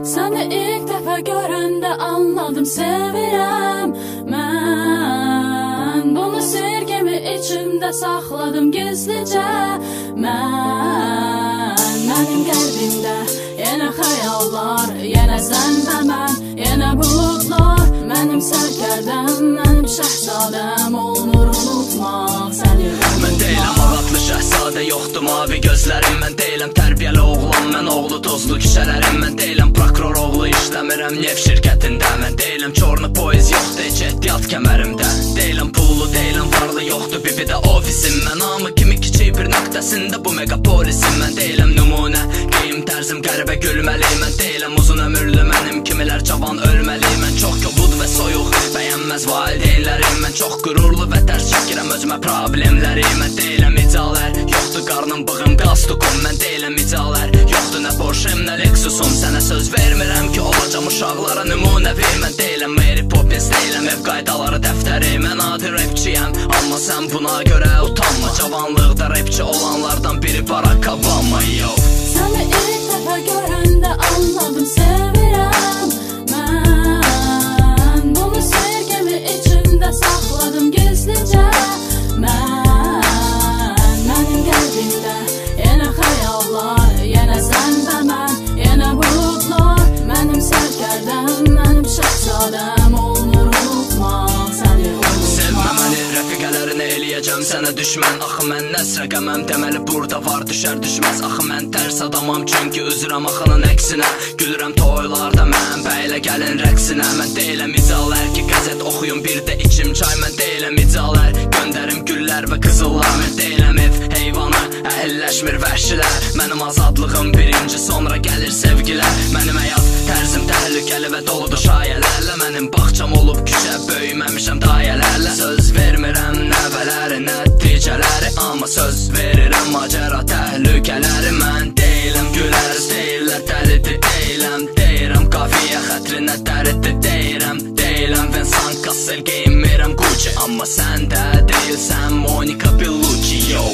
Səni ilk dəfə görəndə anladım, sevirəm mən. Bunu sir kimi içimdə saxladım gizlicə mən. Mənim qəlbimdə yenə xəyallar, yenə sən və mən, yenə buludlar. Mənim sərkərdəm, mənim şəhzadəm, olmur unutmaq səni, Mən deyiləm unutmaq. Ağadlı şəhzadə, yoxdur mavi gözlərim. Mən deyiləm tərbiyəli oğlan, mən oğlu tozlu küçələrim. Mən deyiləm prokuror oğlu, işləmirəm neft şirkətində. Mən deyiləm чёрный пояс, yoxdur heç ehtiyat kəmərimdə. Deyiləm pullu, deyiləm varlı, yoxdur bibi də ofisim. Mən hamı kimi kiçik bir nöqtəsində bu megapolisin. Mən deyiləm nümunə, geyim tərzim qəribə, gülməli. Mən deyiləm uzun ömürlü, mənim kimilər cavan ölməli. Mən çox kobud və soyuq, bəyənməz valideynlərim. Mən çox qürurlu və tərs çəkirəm özümə problemləri. Mən deyiləm idealər, yoxdur qarnım, bığım, qalstukum. Mən deyiləm idealər, yoxdur nə Porsche-m, nə Lexusum. Sənə söz vermirəm ki, olacam uşaqlara nümunəvi. Mən deyiləm Mary Poppins, deyiləm ev qaydaları dəftəri. Mən adi rapçiyəm, amma sən buna görə utanma. Cavanlıqda rapçi olanlardan biri Barack Obama, yo. Səni ilk dəfə görəndə anladım, sevirəm mən. Bunu sir kimi içimdə saxladım gizlicə mən. Mənim qəlbimdə yenə xəyallar, yenə sən və mən, yenə buludlar. Mənim sərkərdəm, mənim şəhzadəm, olmur unutmaq səni, Sevmə unutmaq. məni, rəfiqələrini eləyəcəm sənə düşmən. Axı mən nəsrə qəməm, deməli burada var düşər düşməz. Axı mən tərs adamam, çünki üzürəm axının əksinə. Gülürəm toylarda mən, bəylə gəlin rəqsinə. Mən deyiləm idealər ki, qəzet oxuyum, bir də içim çay. Mən deyiləm idealər, göndərim güllər və qızıllar. Mən deyiləm ev heyvanı, əhilləşmir vəhşilər. Mənim azadlığım birinci, sonra gəlir sevgilər. Mənim həyat tərzim təhlükəli və doludur şayələrlə. Mənim bağçam olub küçə, böyüməmişəm dayələrlə. Söz vermirəm nəvələri, nəticələri, amma söz verirəm macəra təhlükələri. Mən deyiləm güləriz, deyirlər dəlidir, deyiləm. Deyirəm qafiyə xətrinə dəridir, deyirəm. Deyiləm Vincent Cassel, geyinmirəm Gucci, amma sən də deyilsən Monica Bellucci, yo.